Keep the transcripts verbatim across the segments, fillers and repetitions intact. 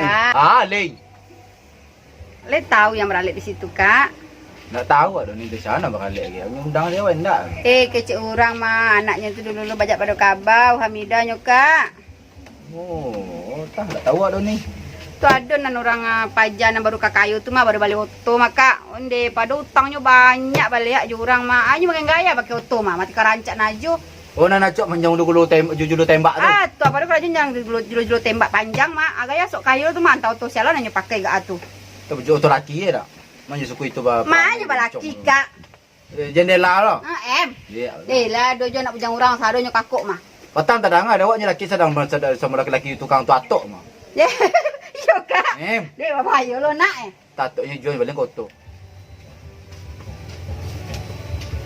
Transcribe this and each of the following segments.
Ah, Lei. Lei tahu yang baralek di situ, Kak? Ndak tahu, ado ni di sana baralek lagi. Undang dia, weh, ndak? Eh, kecek urang mah, anaknyo tu dulu-dulu bajak pado kaba, Hamidah nyo, Kak. Oh, tah, ndak tahu ado ni. Tu ado nan urang, ah, paja nan baru ka kayo tu mah, baru bali oto mah, Kak. Onde, pado utangnyo banyak baliak jo urang mah. Anyo makin gaya pakai oto mah, mati ka rancak najo. Oh, nan acok manjang julo tem-, julo tembak tu. Ah, tu apa tu karajo nan julo, julo, julo tembak panjang mah. Agak ya sok kayo tu mah, antah oto sialan anyo pakai gak tu. Tu bujur oto laki ye dak? Manyo suku itu ba-, Manyo balaki, Kak. Eh, jendela lo. Ah, em. Iya. Eh, lah, dojo anak bujang urang, sadonyo kakok mah. Patang tadanga dek awaknyo laki sadang, sadang samo laki-laki tukang tu atok mah. Iyo, Kak. Em. Dek, babayo lo, nak, eh. Tatok nyo juo baliak koto.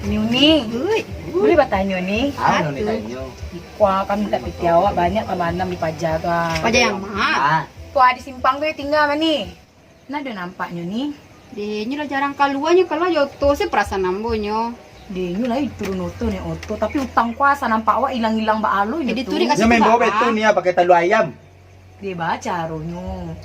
Ni Uni, Ui. Buliah batanyo ni? Ah, Uni tanyo. Ikua kan mintak pitih awak banyak ka manam di paja tu, ah. Paja yang ma? Ah. Tu, ah, di simpang tu tingga mah ni. Nah, ado nampaknyo ni. Deh, nyo lah jarang kalua, nyo kalua jo oto, se perasaan ambo nyo. Deh, nyo lah turun oto, naiak oto, tapi utang kuasa nampak awak ilang-ilang bak alo nyo tu. Nyo main bawa betul ni, ah, pakai talua ayam. Deh, ba caronyo.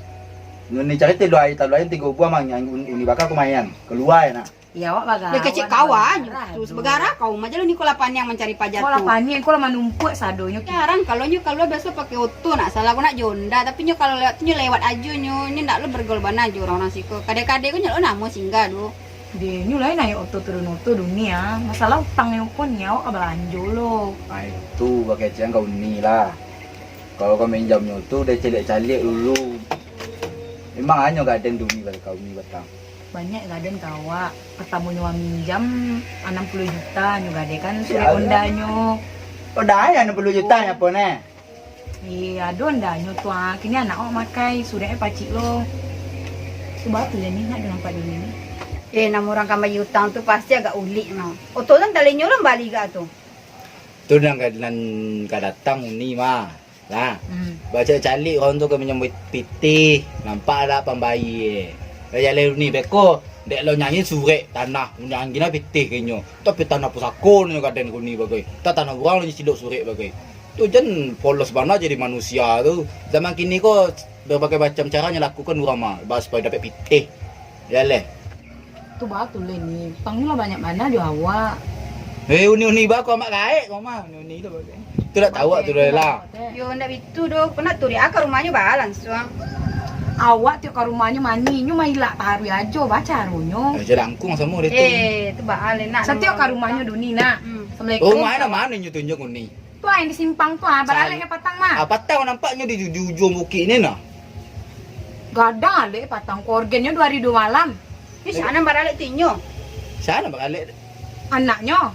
Nyo ni cari talua ay-, talua ayam tigo buah, mang, yang un-, uni bakar kumayan. Kalua ya, nak. Ya, awak bagarah. Deh, kecek kawan, terus bagarah kau mah, jalur ni kolah paniang mancari paja tu. Kolah paniang, kolah manumpuak sadonyo. Jarang, kalau nyo kalua biaso pakai oto, nak salah ko nak jo onda, tapi nyo kalau lewat tu nyo lewat ajo nyo, nyo ndak lo bergaul bana jo urang-urang siko. Kadai-kadai ko nyo lo namo singgah tu. Deh, nyo lai naiak oto turun oto dunia. Masalah utang nyo pun nyo awak ka balanjo lo. Ah, itu bakecek ka uni lah. Kalau ka minjamnyo tu, deh caliak-caliak dulu. Memang anyo gadang dunia bari ka uni batang. Banyak gadang ka awak. Patamonyo minjam anam puluah juta, nyo gadaikan surek ondanyo. Ondanyo anam puluah juta nyo apo, neh? Eh, ado ondanyo tu, ah. Kini anak awak makai, sureknyo pacik lo. Cubo tu lah ni, nak nampak dulu ni. Eh, namo urang ka bayia utang tu pasti agak ulik, no. Oto kan talinyo lo bali gak tu. Tu nan ka, nan ka datang uni mah. Nah, hmm. Bacaliak-caliak urang tu ka minjam pitih, nampak dak pambayia. Lah jaleh uni beko, dek lo nyanyi surek tanah, nyanyi lah pitih ka inyo. Tapi tanah pusako nyo gadang ka uni bagai. Tah tanah urang lo nyo cilok surek bagai. Tu jan polos bana jadi manusia tu. Zaman kini ko berbagai macam cara nyo lakukan urang mah, ba supayo dapek pitih. Jaleh. Tu batul lah ni. Utang ni lah banyak bana jo awak. Eh, uni-uni ba, kau amak gaek kau mah. Uni-uni tu bagai. Tu dak tahu tu dah lah. Yo, ndak bitu doh. Kau nak turik ah ka rumahnyo ba langsuang. Awak tiok ka rumahnyo mani, nyo mailak taruih ajo, ba caronyo. Eh, jalangkung samo deh tu. Eh, tu ba aleh nak. Satiok ka rumahnyo duni nak. Hmm. Assalamualaikum. Rumah nak mano nyo tunjuk uni? Tu ah, yang di simpang tu ah, baralek ka patang mah. Ah, patang nampaknyo di, di ujuang bukik ni nah. Gadang alek patang ko, orgennyo duo hari duo malam. Ni sia nan baralek tu inyo? Sia nan baralek? Anaknyo.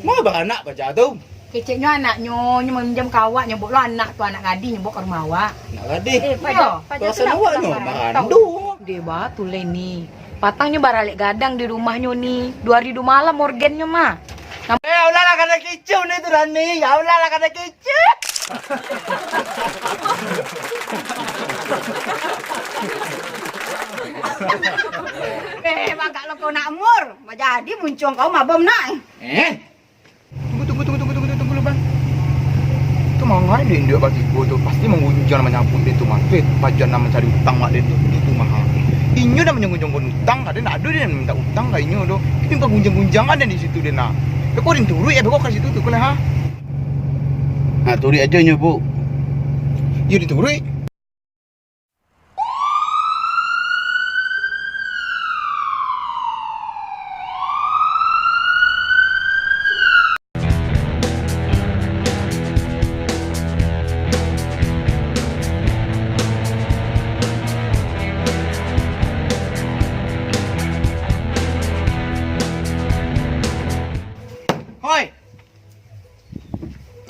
Ma baranak paja tu? Keceknyo anaknyo, nyo maminjam ka awak, nyo bawa lo anak tu, anak gadih, nyo bawa ka rumah awak. Anak gadih? Eh, paja, iyo. Paja tu nak pulang marantau. Deh ba tu leh ni. Patang nyo baralek gadang di rumahnyo ni. Duo hari duo malam orgennyo mah. Eh, ya Allah lah, kana kicu ni tu Rani. Ya Allah lah, kana kicu. Eh, bagak lo kau nak mur. Majadi muncuang kau mabam nak. Eh? Tunggu, tunggu, tunggu, tunggu, tunggu, tunggu lu, Bang. Tu mangai dek induak batigo tu, pasti manggunjiang nan manyabuik dek tu mah. Tu paja nan mancari utang wak dek tu, tu mah. Inyo nan manyungguang-nyungguang utang, kadang ndak ado dek nan minta utang ka inyo tu. Tapi manggunjiang-gunjiang kan di situ dek nah. Beko den turuik, eh, beko ka situ tu, ko lah, ha? Nah, turuik ajo inyo, Bu. Iyo, dituruik. Hoi!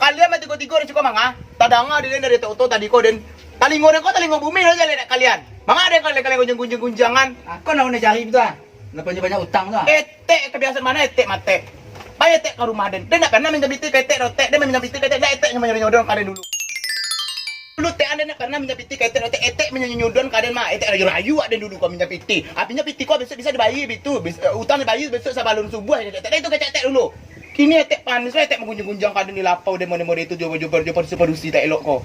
Kalian batigo-tigo di siko manga, tadanga dek den dari oto tadi ko den. Talingo den ko talingo bumi lo jaleh dek kalian. Manga den kalian, kalian gunjiang-gunjiang-gunjiangan. Ako nak gunjiang jari tu ah. Nak banyak-banyak utang tu ah. Etek kebiasaan mano etek matek. Pai etek ka rumah den. Den ndak pernah minjam pitih ka etek doh, etek. Den minjam pitih ka etek, etek nyo nyodon ka den dulu. Dulu etek den ndak pernah minjam pitih ka etek doh, etek. Etek nyo nyodon ka den mah. Etek rayu-rayu wak den dulu ko minjam pitih. Artinyo pitih ko besok bisa dibayia bitu. Bis-, eh, utang dibayia besok sabalun subuah. Etek itu kecek etek dulu. Kini etek panis lah, etek manggunjiang-gunjiang ka den di lapau, demo-demo di itu, jo, jo, jo padusi-padusi tak elok ko.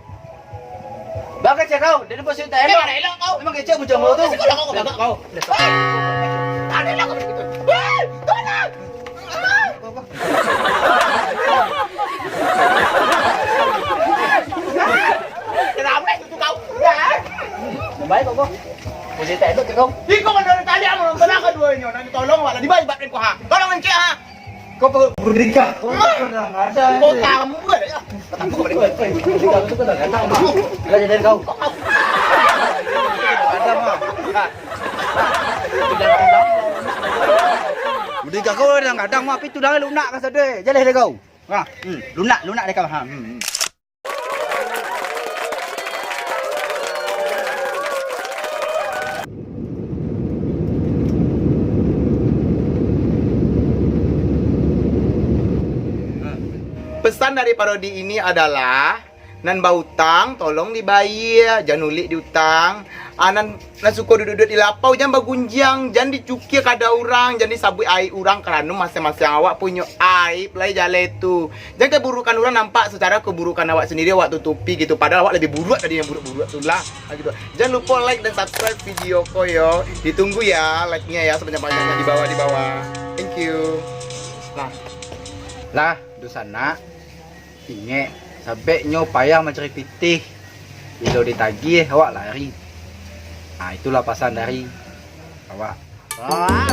Bang kecek kau, dia ni bos tak elok. Mana elok kau? Memang kecek bujang kau tu. Kasih kau lah kau, kau, kau. Ada lah kau begitu. Hei, tolong. Kenapa itu kau? Baik kau. Bos tak elok kau. Iko menurut tadi amun tolong kaduonyo, nak tolong wala dibayar bak kau ha. Tolong encik ha. Kau perlu berdikah. Kau dah ada. Kau tamu kan ya? Tamu kan ya? Berdikah tu kan dah datang mah. Lah jadi kau. Ada mah. Berdikah kau dah datang mah, tapi tu dah lunak kan sadai. Jaleh deh kau. Ha, hmm, lunak, lunak deh kau. Ha, hmm, hmm. Pesan dari parodi ini adalah, nan bautang, tolong dibayia, jan ulik diutang. Ah, nan, nan suko duduak-duduak di lapau, jan bagunjiang, jan dicukia kada urang, jan disabuik aib urang, karano masiang-masiang awak punyo aib lai jaleh tu. Jan keburukan urang nampak secara keburukan awak sendiri, awak tutupi gitu, padahal awak lebih buruak dari yang buruak-buruak tu lah. Ah, gitu. Jan lupo like dan subscribe video ko yo. Ditunggu ya like-nya ya sepanjang-panjangnya di bawah, di bawah. Thank you. Nah. Lah, dunsanak. Ingek, sabeknyo payah mancari pitih. Bilo ditagih, awak lari. Nah, itulah pasan dari awak. Ah.